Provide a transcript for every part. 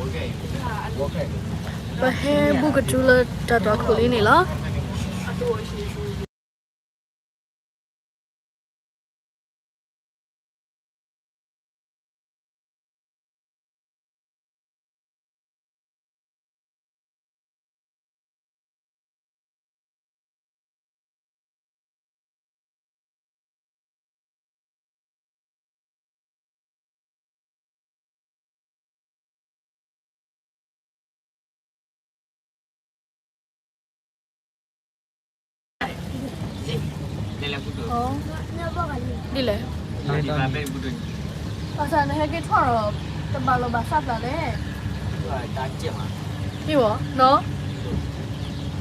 ပဟဲဘူၣ်ကထူလၢတၢ်သွၣ်ခိၣ်လံန့ၣ်လီၤ. ဒ်လဲၣ်, ဘၣ်ဆၣ်နဟဲက့ၤထီၣ်ဒီး တဘၣ်လီၤဘၣ်စးပျၢ်လဲၣ်, မ့ၢ်ဘၣ်နီၤ,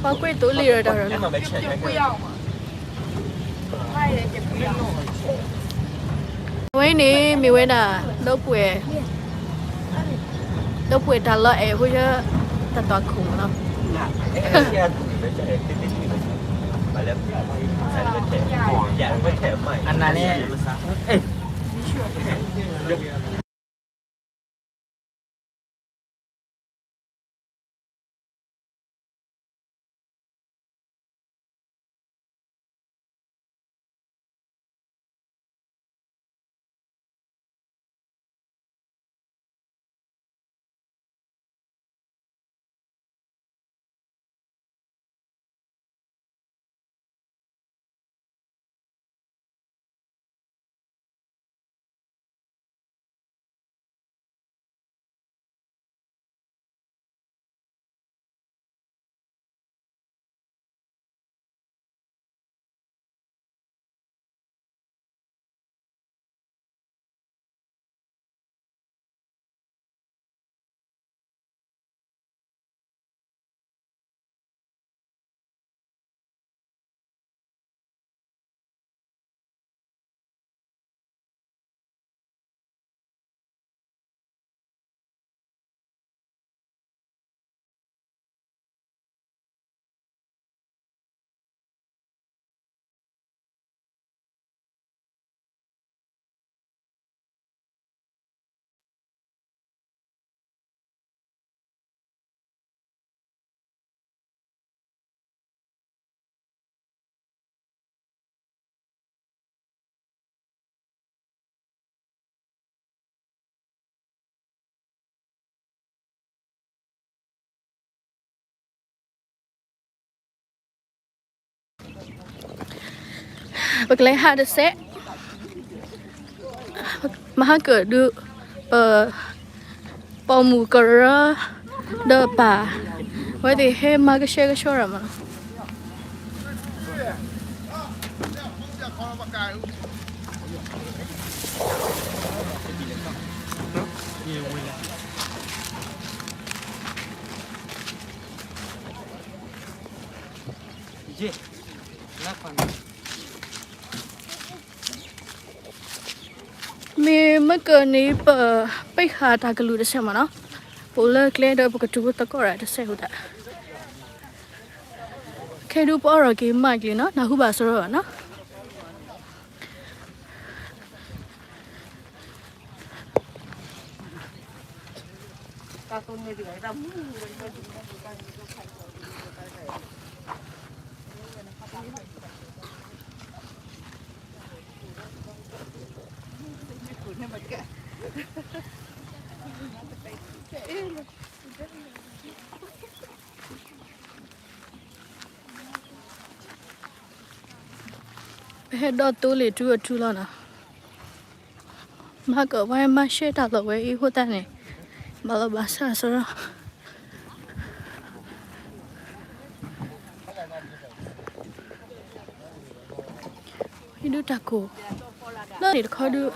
ပှၤကွဲးသိးလံာ်ဒီးတၢ်ရၢၢ်နီၤ. အဝဲန့ၣ်မ့ၢ်ဝဲဒၣ် ဒီပုၢ်ဝဲၢ်, ဒီပုၢ်ဝဲၢ်တၢ်လီၤအဲၣ်ဖိဆၢ တၢ်သွၣ်ခိၣ်မးနီၤ. အနန့ၣ် ပကလဲၤဟးတစဲး, မဟါကၢၣ်ဒုး ပ ပိာ်မုၣ်ကရၢ ဒီးပၢ် အဝဲသ့ၣ်ဟဲမၤကဆှဲကဆှီရၤမးနီၤ. မ့ၢ်မ့ၢ်ကၢၢ်န့ၣ် ပ ပ့ၢ်ဃာ်တၢ်ကလုၢ်တဆဲးမးနီၤ, ပအိၣ်လၢကျဲဒီးပကတုၤသကိးတၢ်တဆဲးအဃိသတး, ခဲဒုးပအီၣ်ထီၣ်က့ၤမးကျံၤနီၤ, နၢ်ဟူဘၣ်စရီဘၣ်နီၤ. ပဟဲဒီးသိလ့ၣ်ထူအထူလီၤနီၤ, မၤကၢၢ်ပှၤမၤရှဲတၢ်လီၢ်ဝဲအံၤအဃိသတးန့ၣ်, ဘၣ်လီၤဘၣ်စးစရီ ဒုးတၢ်ကိၢ်, လၢန့ၣ်တခီဒုး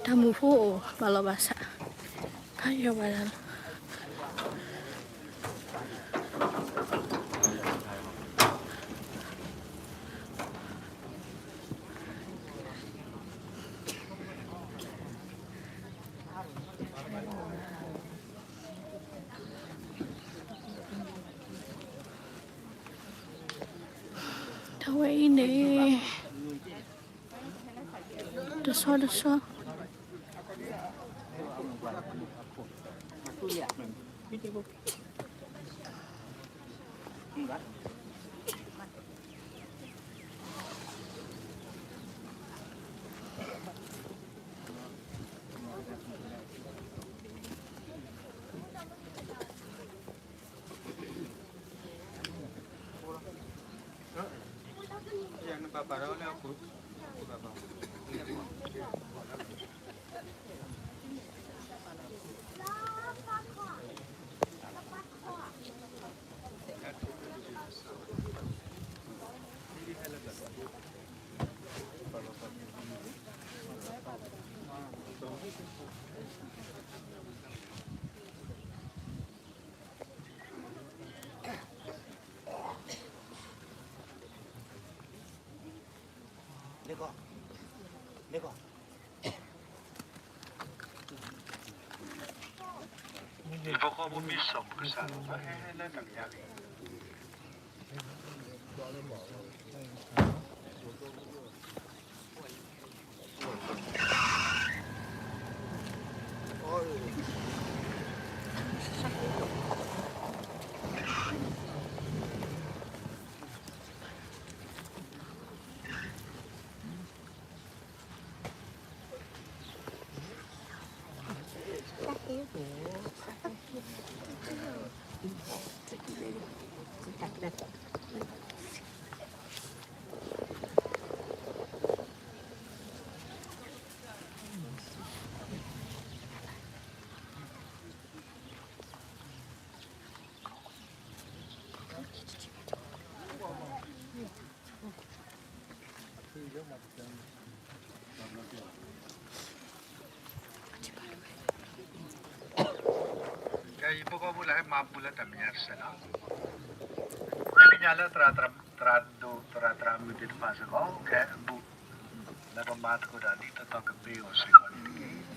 တၢ်မုၢ်ဖိအိၣ်ဘၣ်လီၤဘၣ်စး, ဖးယံၤဘၣ်ဒၣ်လီၤ. တၢ်ဝဲအံၤန့ၣ် တဆီတဆီ, ကဲ ယဖိကီၢ်ဖိလၢဟဲမၤဘူၣ်လၢတၢ်မဲာ်ညါတစဲးနီၤ, မ့ၢ်ကညးလၢသရၣ်ဒိၣ်သရၣ်သရၣ်မုၣ်သ့ၣ်တဖၣ်စ့ၢ်ကီး ခဲအဘူၣ် လၢပမၤသကိးတၢ်ဒ်သိးသိးကမ့ၢ်အီၤစ့ၢ်ကီးန့ၣ်တက့ၢ်.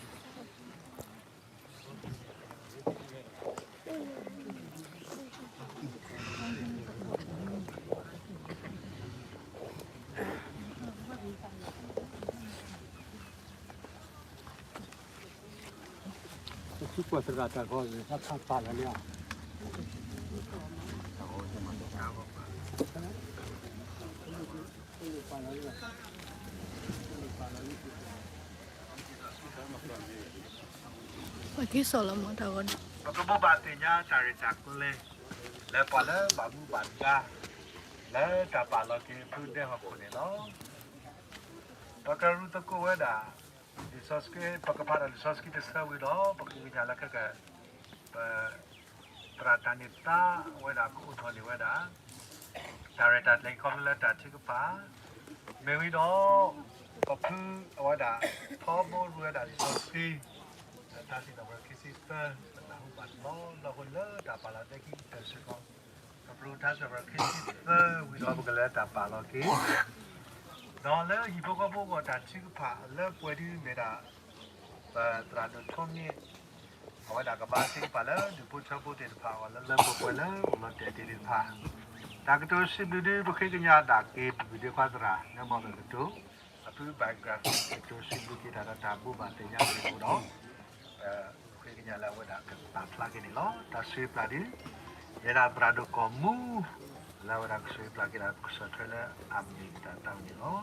ပကဘိးဘၣ်သ့ၣ်ညါတၢ်ရဲၣ်တၢ်ကျဲၤ လၢပှၤလၢဘၣ်မူဘၣ်ဒါ လၢတၢ်ပာ်လီၤက့ၤဖုဒဲဟီၣ်ခိၣ်န့ၣ်လီၤ. ပကရူၢ်သကိးဝဲဒၣ် လံာ်စီဆှံ ပကဖးဒီးလံာ်စီဆှံတဆၢဝံၤဒီး ပဃ့ကညးလၢခဲက ပ သရၣ်တၢ်န့ၢ်သါဝဲဒၣ် ကအိၣ်ထီၣ်န့ၢ်ဝဲဒၣ် တၢ်ရဲၣ်တၢ်ကျဲၤခီဖျိလၢတၢ်ထုကဖၣ် မ့ၢ်ဝံၤဒီး ပဖုအဝဲဒၣ် ထီဘိရူဝဲဒၣ်လံာ်စီဆှံ လၢတၢ်စံးထီၣ်ပတြၢၤခံဆံသၢ ပနၢ်ဟူဘၣ်တဘျီလီၢ်ဃိလၢတၢ်ပာ်လီၤသဲခံကတၢၢ်စ့ၢ်ကီး ပပျိၢ်ထါစံးထီၣ်ပတြၢၤခံဆံသၢဝံၤဒီး ပကလဲၤတၢ်ပာ်လီၤက့ၤ ဒီးလၢဟံၣ်ဖိဃီဖိအဂီၢ်တၢ်ထုကဖၣ်လၢပှဲၤဒုးမ့ၢ်ဒၣ် ပသရၣ်ဒိၣ်ထိးမံၤ အဝဲဒၣ်ကဘါထုကဖၣ်လၢဒူၣ်ဖိထၢဖိသ့ၣ်တဖၣ် အဂီၢ်လၢလၢပှဲၤပှဲၤလၢအိၣ်လီၤတဲာ်သ့ၣ်တဖၣ် တၢ်ကတိၤစံးဘျုးဒုး ပဃ့ကညးဒၣ်က့ၤ ပဂံၢ်ဒ့ခွါသရၣ် လၢမီၢ်ကကတိၤ အဖု biography ကတိၤစံးဘျုးက့ၤတၢ်ဒီးတၢ်ဘိးဘၣ်သ့ၣ်ညါက့ၤအဃိဒီး ပဃ့ကညးလၢအဝဲဒၣ်ကပာ်ဖျါက့ၤန့ၣ်လီၤ. တၢ်ဆိၣ်ဂ့ၤပျၢ်ဒုး ယဲဒၣ်သရၣ်ဒိၣ်ကီၢ်မူ လၢအဝဲဒၣ်ကဆိၣ်ဂ့ၤပျၢ်က့ၤဒၣ် ကစၢၢ်ထွဲလၢအမ့ၢ်တၢ်တၢ်ဝဲန့ၣ်လီၤ.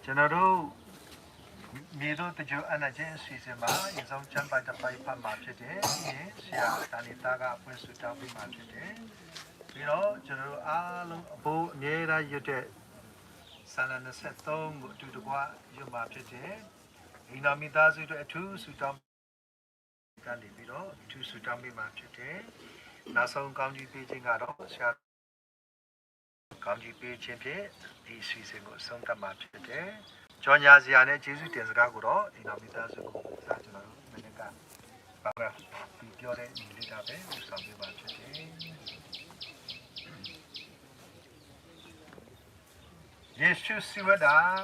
ကျွန်တော်တို့ မြေသို့သဂြိုဟ် အနာကျဲအစီအစဉ်မှာ ရေစောင့်ကျမ်းပိုဒ်တပိုဒ်တပါးမှာဖြစ်တယ်။ ပြီးရင်ဆရာတန်နေသားကအပွဲဆုတောင်းပေးမှာဖြစ်တယ်။ ပြီးတော့ကျွန်တော်တို့အားလုံးအဖို့အမြဲတမ်းရွတ်တဲ့စာလံနှစ်ဆယ့်သုံးကိုအတူတကွရွတ်မှာဖြစ်တယ်။ အိမ်ထောင်မိသားစုအတွက်အထူးဆုတောင်း ကနေပြီးတော့အထူးဆုတောင်းပေးမှာဖြစ်တယ်။ နောက်ဆုံးကောင်းကြီးပေးခြင်းကတော့ဆရာ ကောင်းကြီးပေးခြင်းဖြင့်ဒီအစီအစဉ်ကိုအဆုံးသတ်မှာဖြစ်တယ်။ ကြော်ညာစရာနဲ့ကျေးဇူးတင်စကားကိုတော့အိမ်တော်မိသားစုကိုဒါကျွန်တော်တို့မနေ့ကပါရပြီးပြောတဲ့ညီလေးကပဲဆောင်ပေးမှာဖြစ်တယ်။ ယေရှုစံးဝဲဒၣ်,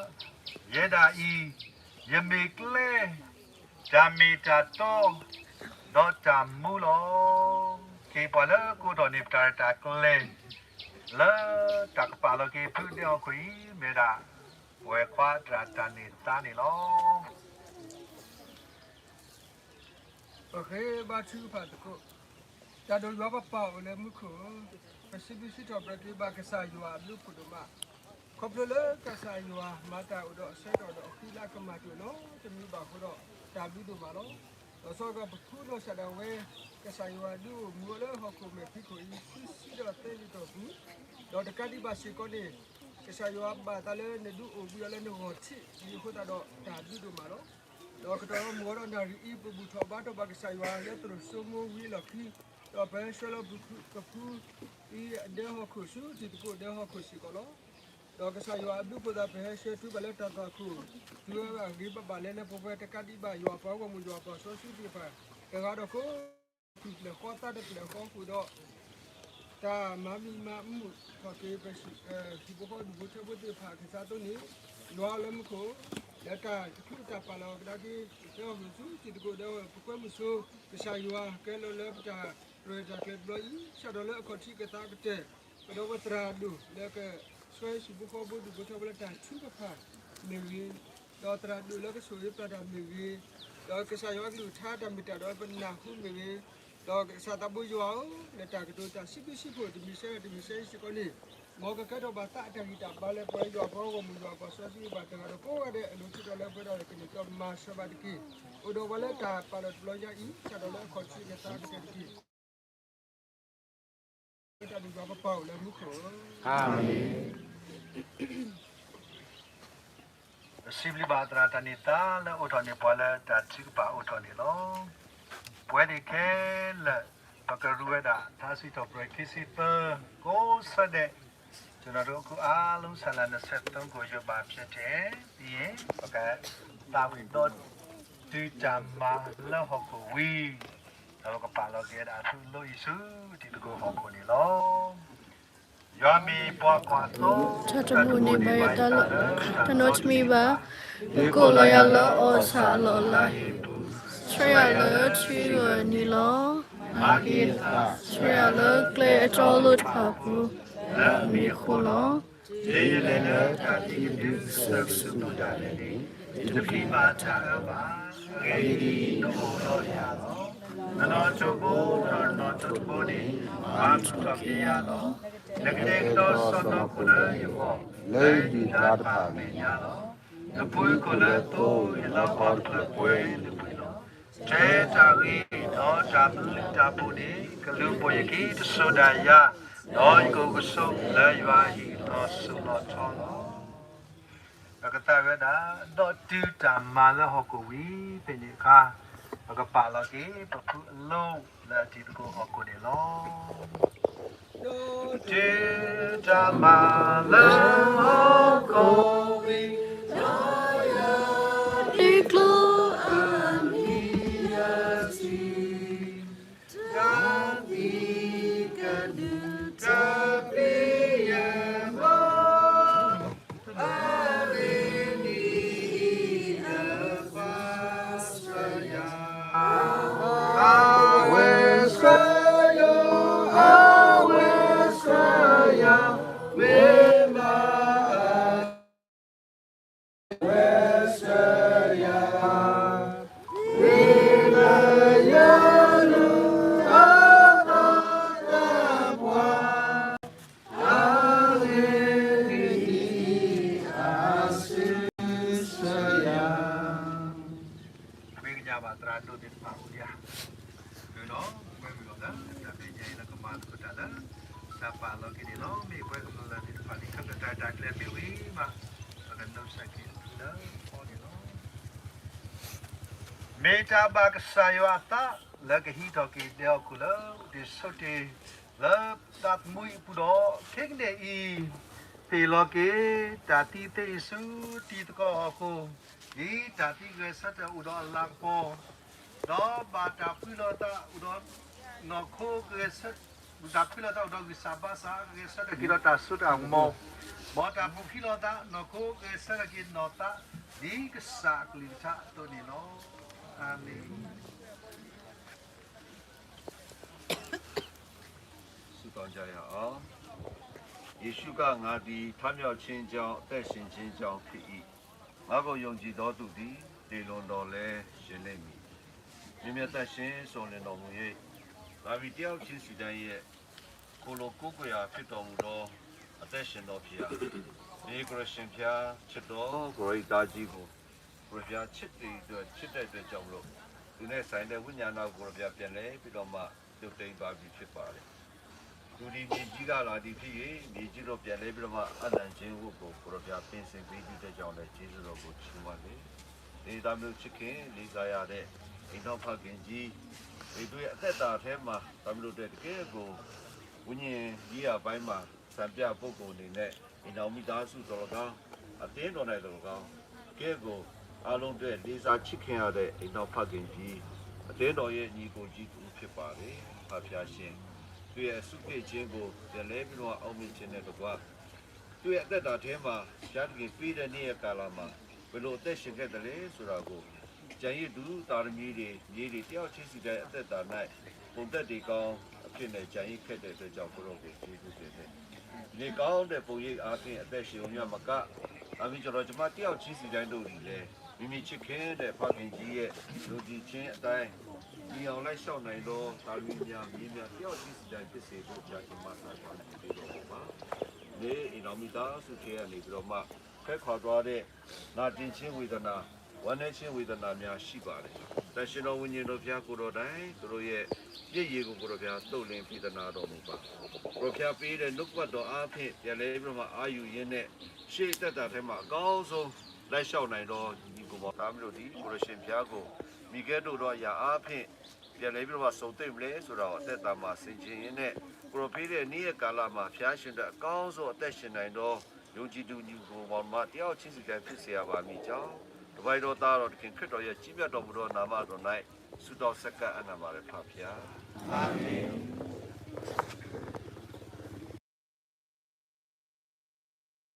ယဲဒၣ်အံၤ ယမ့ၢ်ကျဲ, တၢ်မ့ၢ်တၢ်တီ, ဒီးတၢ်မူလီၤ. က့ၤပှၤလၢကိးထီၣ်န့ၢ်ပတၢ်ရဲၣ်တၢ်ကျဲၤ လၢတၢ်ကပာ်လီၤက့ၤဖုဒဲဟီၣ်ခိၣ်အံၤ မ့ၢ်ဒၣ်ပဝဲခွါသရၣ်တၢ်န့ၢ်သါန့ၣ်လီၤ. ဃ့ဘါထုကဖၣ်သကိး, တၢ်ဒိၣ်ယွၤပပၢ်အိၣ်လၢမူခိၣ်ဧၢ, ပစံးဘျုးစံးထီၣ်ပတြၢၤက့ၤဘၣ်ကစၢ်ယွၤအဘျုးအဖှိၣ်ဒိၣ်မး, ခီဖျိလၢကစၢ်ယွၤမၤတၢ်အိၣ်ဒီးအဆၢကတီၢ်ဒီးအဃံလၤကမၣ်တအိၣ်နီတမံၤဘၣ်အဃိဒီး တၢ်ဘျုးဒိၣ်မးလီၤ. ဒီးစီၤကီးပဖုနီၢ်စၢ်ဒၣ်ဝဲ ကစၢ်ယွၤဒုးအိၣ်မူအီၤလၢဟီၣ်ခိၣ်မဲာ်ဖံးခိၣ်အံၤ ခွံဆံဒီးသၢနံၣ်တီၢ်ပူၤ, ဒီးတကးဒံးဘၣ်စ့ၢ်ကီးန့ၣ် ကစၢ်ယွၤဘၣ်သးလၢနဒုးအိၣ်ဘှံးအီၤလၢနဂီၢ်ထံး ဒ်အဃိသတးဒီးတၢ်ဘျုးဒိၣ်မးလီၤ. ဒီးကတီၢ်ဒီးမုၢ်ဂီၤဒီးနၣ်ရံၣ်အံၤ ပဘူၣ်ထီၣ်ဘါထီၣ်ဘၣ်ကစၢ်ယွၤလၢသရိာ်စိမိၤဝံၤအလီၢ်ခံ, ဒီးပဟဲဆှၢလီၤပဖု ပဖုအံၤအဒဲဟီၣ်ခိၣ်ဆူတံၤသကိးဒဲဟီၣ်ခိၣ်စ့ၢ်ကီးလီၤ. ဒီးကစၢ်ယွၤအဘျုးအဖှိၣ်သတး ပဟဲဆှၢတုၤဘၣ်လၢတၢ်သွၣ်ခိၣ် တုၤဝဲဘၣ်ဂ့ၤဘၣ်ဘၣ်လဲၤလၢပဝဲတကးဒံးဘၣ် ယွၤအပှၤဂီၢ်မုၢ်ယွၤအပှၤစီဆှံသ့ၣ်တဖၣ် တဂၤဒီးကိး သူၣ်ဖျဲၣ်ဃီသးတဖျဲၣ်ဃီဃုာ်ဒီး တၢ်မၤမံၤမၤမုာ်ထီၣ်က့ၤ ပဟံၣ်ဖိဃီဒူၣ်ဖိထၢဖိသ့ၣ်တဖၣ် ကစၢ်အသိးန့ၣ် ယွၤလၢမူခိၣ် လၢတၢ်တချုးတၢ်ပာ်လီၤကဒါက့ၤ ဒဲဟီၣ်ခိၣ်ဆူတံၤသကိးဒဲ ပကွဲမုာ်ဆိ ကစၢ်ယွၤကဲလီၤလၢပတၢ်ရဲၣ်တၢ်ကျဲၤတဘျီအံၤ စးထီၣ်လၢအခီၣ်ထံးကသးကတၢၢ် ကဒီးပသရၣ်ဒိၣ်လၢကဆှၢဟံၣ်ဖိဃီဖိဒူၣ်ဖိထၢဖိလၢတၢ်ထုကဖၣ်မ့ၢ်ဂ့ၤ, ဒီးသရၣ်ဒိၣ်လၢကဆိၣ်ဂ့ၤပျၢ်တၢ်မ့ၢ်ဂ့ၤ, ဒီးကစၢ်ယွၤအကလုၢ်ကထါတၢ်မ့ၢ်တၢ်တီပနၢ်ဟူမ့ၢ်ဂ့ၤ, ဒီးကစၢ်သးဘိယွၤဧၢ, လၢတၢ်ကတိၤတၢ်စံးဘျုးစံးဖှိၣ်တမံၤဆၢတမံၤဆၢအံၤစ့ၢ်ကီးန့ၣ်, မ်ကကဲထီၣ်ဘၣ်သးအတၢ်ဂံၢ်တၢ်ဘါလၢပှၤယွၤအပှၤဂီၢ်မုၢ်ယွၤအပှၤစီဆှံဘၣ်တဂၤဒီးကိးဂၤဒဲး အလိၤထံးတီၤလၢပဝဲဒၣ်ကန့ၣ် ကမၤစၢၤဘၣ်တက့ၢ်. အိၣ်ဒီးပှၤလၢတၢ်ပာ်လီၤတဘျီညါအံၤ စးထီၣ်လၢအခီၣ်ထံးကသးကတၢၢ်တက့ၢ်. တၢ်ဒုးယွၤပပၢ်အိၣ်လၢမူခိၣ်ဧၢ. ပစံးဘျုးဘၣ်သရၣ်တၢ်န့ၢ်သါလၢအိးထီၣ်န့ၢ်ပှၤလၢတၢ်ထုကဖၣ်အိးထီၣ်န့ၣ်လီၤ. ပဝဲသ့ၣ်ခဲလၢာ် ပကရူၢ်ဝဲဒၣ် ထါစံးထီၣ်ပတြၢၤခံဆံသၢ ကိးဆၢဒဲး, ကျွန်တော်တို့ အခုအားလုံး ဆာလံ နှစ်ဆယ့်သုံးကို ရုပ်ပါဖြတ်တယ်ပြီးရင် ပက ဒီးပကပာ်လီၤက့ၤဝဲဒၣ်အထူအလိအံၤဆူ တံၤသကိးဟီၣ်ခိၣ်န့ၣ်လီၤ. ယွၤမ့ၢ်ပှၤကွၢ်သိ တၢ်တမုာ်န့ၢ်ဘၣ်ယွၤတၢ်လၢ တၢ်နီတမံၤဘၣ်, မ့ၢ်ကိးလီၤယၤလၢအီၣ်ဆၣ်အလီၢ်အလၤ, ဆှၢယၤလၢထံဂၢၢ်နံၤလီၤ. ဆှၢယၤလၢကျဲအတီအလိၤတဖၣ်အပူၤ လၢအမံၤအဃိလီၤ. ဒ်ယလဲၤလၢတၢ်သံကဒု ကစၢၢ်ကဆူးပူၤဒၣ်လဲာ်န့ၣ် ယတပျံၤဘၣ်တၢ်အၢဘၣ်. အဂ့ၢ်ဒ်အံၤ, နအိၣ်ဒီးယၤလီၤ. နနီၣ်ထိးဘိဒီးနနီၣ်ထိးတဘိန့ၣ် မၤထူၣ်ထီၣ်က့ၤယၤလီၤ. နကတဲာ်ကတီၤစီၢ်နီၤခိၣ်လၢယဂီၢ် လၢယဒုၣ်ဒါတဖၣ်အမဲာ်ညါလီၤ. နဖှံခိၣ်လၢသိ ယလီၤပှီၢ်တဖျၢၣ်ပှဲၤနပှ့ၤလီၤ. ထဲတၢ်ဂ့ၤဒီးတၢ်ဘျုးတၢ်ဖှိၣ်န့ၣ် ကလူၤပိာ်ယခံတစိၤဒၣ်ယၤ, ဒီးယကအိၣ်ကဆိးလၢယွၤအဟံၣ်လီၤစိၤလီၤထီလီၤ. ပကသးဝဲဒၣ် ဒီးတုၤတၢ်မၤလၢဟီၣ်ခိၣ်ဝံၤ ဖဲန့ၣ်အခါ ပကပာ်လီၤက့ၤ ပဖုအလိလၢအတံၤသကိးဟီၣ်ခိၣ်န့ၣ်လီၤ. တုၤတၢ်မၤလၢဟီၣ်ခိၣ်ဝံၤ လၢယၤ လၢကျိအမံၤယၤတံၢ် တၢ်သံကဒု တၢ်ဖံးယဲၢ်ဘီ အဂ့ၢ်ဒ်အံၤ အဝဲဆှၢယၤ, အဝဲဆှၢယၤ, အဝဲဆှၢယၤ, မ့ၢ်မၤ အဝဲဆှၢယၤ, မ့ၢ်လၢယလူၤအသးတၢ်ပှၤ အဂ့ၢ်ဒ်အံၤ အဝဲဆှၢယၤ. မ့ၢ်ကညးဘၣ်သရၣ်ဒိၣ်သ့ၣ်တဖၣ်အိၣ်ဒံးဧါ, ဒီး ကွဲမုာ်လီၤသး တၢ်မဲာ်ညါအံၤလၢကမၤသကိးတၢ်လၢ တၢ်ပာ်လီၤက့ၤန့ၣ်လီၤ. မ့ၢ်ပှၤကမျၢၢ်သ့ၣ်တဖၣ်န့ၣ် ခဲကတၢၢ်တၢ်ကျဲၤမ့ၢ်ဝံၤမး ပကနုာ်လီၤဆဲးက့ၤအဖုလၢအီၤန့ၣ်လီၤ. မ့ၢ်တၢ်ဘၣ်ကစၢ်ယွၤအသး လၢကဟံးထီၣ်က့ၤဒဲဟီၣ်ခိၣ်လၢ ဒ်ဆိတ့ၢ်လၢသးသမူအံၤအပူၤဒီး ခဲကနံၣ်အံၤ ဟ့ၣ်လီၤက့ၤ တၢ်သံသ့အံၤဆူ တံၤသကိးဟီၣ်ခိၣ်, ဒ်တၢ်သံဂဲၤဆၢထၢၣ်အိၣ်ဒီးအလၤကပီၤ, ဒီးဘၣ်တၢ်ဖှံလီၤသးအိၣ်ဒီး နီၢ်ခိကဂဲၤဆၢ, တၢ်ဖှံလီၤသးအိၣ်ဒီးဂံၢ်စၢ်ဘါစၢ် ကဂဲၤဆၢထၢၣ်က့ၤဒီးတၢ်စိတၢ်ကမီၤ, မ်တၢ်ဖှံလီၤသးနီၢ်ခိကဂဲၤဆၢထၢၣ်က့ၤနီၢ်သး ဒ်ကစၢ်အကလုၢ်ကထါအသိးန့ၣ်လီၤ. အၤမ့ၣ်. ဆုတောင်းကြရအောင်။ ယေရှုက၊ ငါသည် ထမြောက်ခြင်းကြောင့်၊ အသက်ရှင်ခြင်းကြောင့် ဖြစ်၏။ ငါ့ကို ယုံကြည်သောသူသည် သေလွန်သော်လည်း ရှင်လိမ့်မည်။ မ့မ့ၢ်အသးဆှၢစိၤလ့ၤနီၣ်မူယ့ၣ်, သးဝံၣ်တယီၣ်ဆံစံးဒၣ်ယဲၢ်, ခိၣ်လိာ်ကိးကွဲၢ်ယၤ ဖံးတီၢ်မူဒီး အသးဆှၢနီၣ်ဖံးယၤ, မ့ၢ်ကရၢၡၢၣ်ဖၠါဆၢကတီၢ် ကရၢအံၤတၢ်ကံၢ်ပူၤ, ကရၢဖၠါဆၢတဲာ်ဒီးဆၢတဲာ်တၢ်ကၠီၣ်ပလိာ်, သုန့ၣ်စဲးလၢဝိညာဏ် ကရၢဖၠါ ပြန်လည်ပြီးတော့မှ ဒိးတဲဘၣ်ဘံၣ်ဖံးပာ်လီၤ သူဒီးမြေကြီးကလာ်ဒီးဖံးယ့ၣ်, မြေကြီးတို့ပြန်လဲပြီးတော့မှ အနံၣ်ချင်းဝတ်ကို ကိုယ်တော်ဘုရား ပင်စင်ပေးပြီးတဲ့ကြောင့်လည်း ကျေးဇူးတော်ကိုချီးမွမ်းတယ်။ ဒီးတမီၤချစ်ခင်လေးစားရတဲ့ အိမ်ထောင်ဖခင်ကြီး, ဒီးသူ့ရဲ့အသက်တာထဲမှာ တမီၤတို့အတွက်တကယ့်ကို ဝိညာဉ်ရေးရာပိုင်းမှာ စံပြပုဂ္ဂိုလ်အနေနဲ့ အိမ်ထောင်မိသားစုသော်လည်းကောင်း, အသင်းတော်၌သော်လည်းကောင်း, တကယ့်ကို အားလုံးအတွက်လေးစားချစ်ခင်ရတဲ့ အိမ်ထောင်ဖခင်ကြီး, အသင်းတော်ရဲ့ညီအစ်ကိုကြီးတစ်ဦးဖြစ်ပါတယ်။ ဖခင်ရှင် သူ့ရဲ့အစုအဝေးခြင်းကို ပြန်လဲပြီးတော့အောက်မေ့ခြင်းနဲ့တကွ သူ့ရဲ့အသက်တာထဲမှာ ဘုရားသခင်ပေးတဲ့နေ့ရက်ကာလမှာ ဘယ်လိုအသက်ရှင်ခဲ့သလဲဆိုတာကို ကျန်ရစ်သူသားသမီးတွေ မြေးတွေ တယောက်ချင်းစီတိုင်းအသက်တာ၌ ပုံသက်သေကောင်းအဖြစ်နဲ့ ကျန်ရစ်ခဲ့တဲ့အတွက်ကြောင့် ကိုယ်တော်ကိုကျေးဇူးတင်တယ်။ ဒီနေ့ကောင်းတဲ့ပုံရိပ်အားဖြင့် အသက်ရှင်ရုံမျှမက အမီးကျွန်တော် ကျွန်မ တယောက်ချင်းစီတိုင်းတို့သည်လည်း မိမိချစ်ခင်တဲ့ဖခင်ကြီးရဲ့ ယုံကြည်ခြင်းအတိုင်း ညီအောင်လိုက်လျှောက်နိုင်သော သားသမီးများ မြေးများ တယောက်ချင်းစီတိုင်းဖြစ်စေဖို့ ဘုရားရှင်မဆာခွင့်ပြုပေးတော်မူပါ။ ဒီနေ့ အိမ်ထောင်မိသားစုထဲကနေပြီးတော့မှ ထွက်ခွာသွားတဲ့ နာကျင်ခြင်းဝေဒနာ ဝမ်းနည်းခြင်းဝေဒနာများရှိပါတယ်။ သန့်ရှင်တော်ဝိညာဉ်တော်ဘုရားကိုယ်တော်တိုင် သူတို့ရဲ့မျက်ရည်ကိုကိုယ်တော်ဘုရားသို့လင်ပေးသနားတော်မူပါ။ ကိုယ်တော်ဘုရားပေးတဲ့နှုတ်ကပတ်တော်အားဖြင့် ပြန်လဲပြီးတော့မှအာရုံရင်းနဲ့ ရှေ့အသက်တာထဲမှာအကောင်းဆုံး လိုက်လျှောက်နိုင်သောညီအစ်ကိုမောင်သားမျိုးတို့သည် ကိုယ်တော်ရှင်ဘုရားကို မည်ကဲ့သို့သောအရာအားဖြင့် ပြန်လဲပြီးတော့မှစုံသင့်မလဲဆိုတာကို အသက်တာမှာဆင်ခြင်ရင်းနဲ့ ကိုယ်တော်ပေးတဲ့နေ့ရက်ကာလမှာ ဘုရားရှင်အတွက်အကောင်းဆုံးအသက်ရှင်နိုင်သော ယုံကြည်သူညီအစ်ကိုမောင်နှမတယောက်ချင်းစီတိုင်းဖြစ်စေရပါမည်ကြောင်း တပါးသောသားတော်သခင်ခရစ်တော်ရဲ့ကြီးမြတ်တော်မူသောနာမတော်၌ဆုတောင်းဆက်ကပ်အပ်နံၣ်ပါတယ်ဖခင်။ အာမင်။